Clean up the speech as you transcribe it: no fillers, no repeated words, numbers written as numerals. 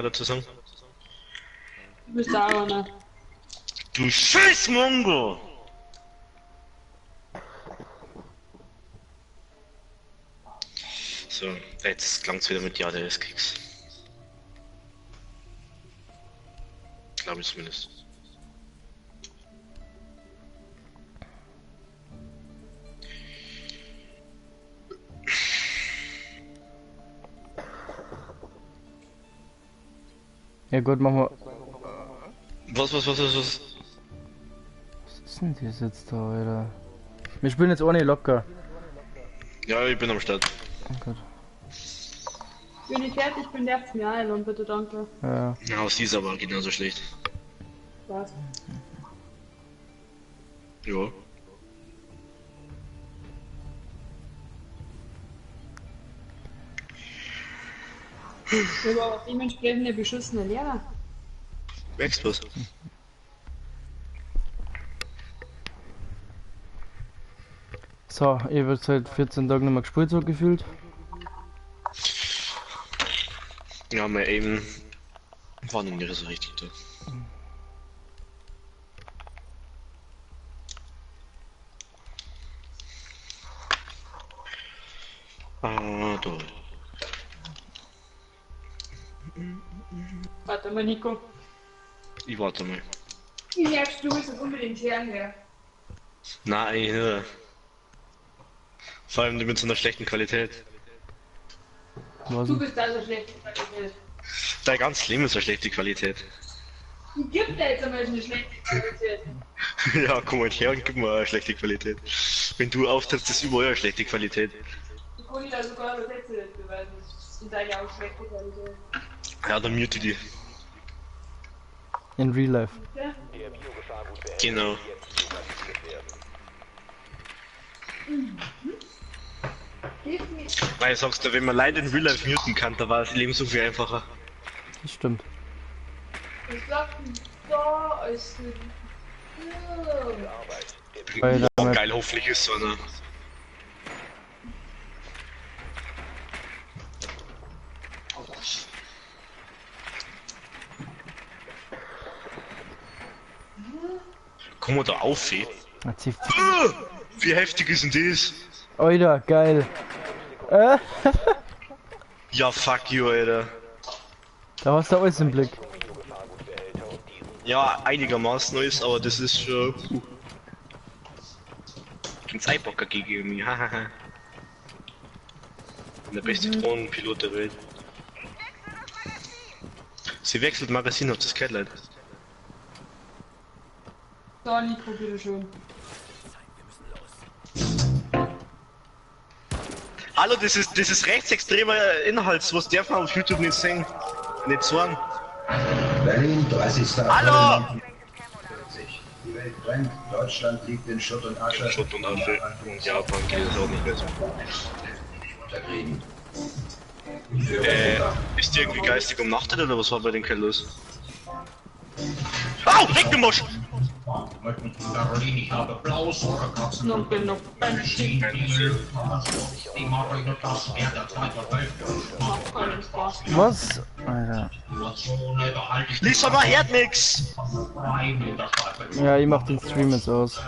Dazu sagen. Du bist da auch einer. Du scheiß Mongo! So, jetzt klang's wieder mit ADS-Kicks. Glaube ich zumindest. Ja gut, machen wir. Was? Was ist denn das jetzt da, Alter? Wir spielen jetzt ohne locker. Ja, ich bin am Start. Oh Gott. Wenn ich fertig bin, nervt's mir ein und bitte danke. Ja. Ja, sie ist aber genauso schlecht. Was? Ja. Ich habe auch dementsprechend eine beschissene Lehrer. Wächst was. So, ich hab jetzt seit 14 Tagen nicht mehr gespielt, so gefühlt. Ja, mein Aim war noch nicht so richtig da. Ah, da. Warte mal, Nico. Ich warte mal. Ich merkst, du willst das unbedingt hören, gell? Nein, eigentlich nicht. Vor allem mit so einer schlechten Qualität. Was Du denn? bist also schlechte Qualität. Dein ganzes Leben ist eine schlechte Qualität. Ich gib dir jetzt einmal eine schlechte Qualität. Ja, komm mal her und gib mir eine schlechte Qualität. Wenn du auftrittst, ist überall eine schlechte Qualität. Ich kann dir da sogar noch Sätze nicht beweisen. Das ist eigentlich auch schlechte Qualität. Ja, dann mute die. In real life. Ja? Genau. Weil sagst du, wenn man Leute in Real Life muten kann, da war das Leben so viel einfacher. Das stimmt. Was sagt denn da als. Alter, Oh, geil, hoffentlich ist so einer. Komm mal da auf, ey. Hat sie Wie heftig ist denn das? Alter, geil. Ja, fuck you, Alter. Da hast du alles im Blick. Ja, einigermaßen ist, aber das ist schon. Puh. Ein Cyborger gegen mich, hahaha. Der beste Drohnenpilot der Welt. Sie wechselt Magazin auf das Cat-Light. So, Nico, bitteschön. Hallo, das ist rechtsextremer Inhalt, was darf man auf YouTube nicht sehen. Nicht sagen. Berlin, 30. Hallo! April 1940. Die Welt brennt, Deutschland liegt in Schutt und Asche. Schutt und Asche. Und Japan geht es auch nicht mehr so. Unterkriegen. Ist die irgendwie geistig umnachtet oder was war bei den Kerl los? Au, leck mich Mosch! Berlin, ich habe Blausäurekatzen Noch genug Benzin. Macht keinen Spaß. Was? Alter. Lisa, man hört nix! Ja, ich mach den Stream jetzt aus.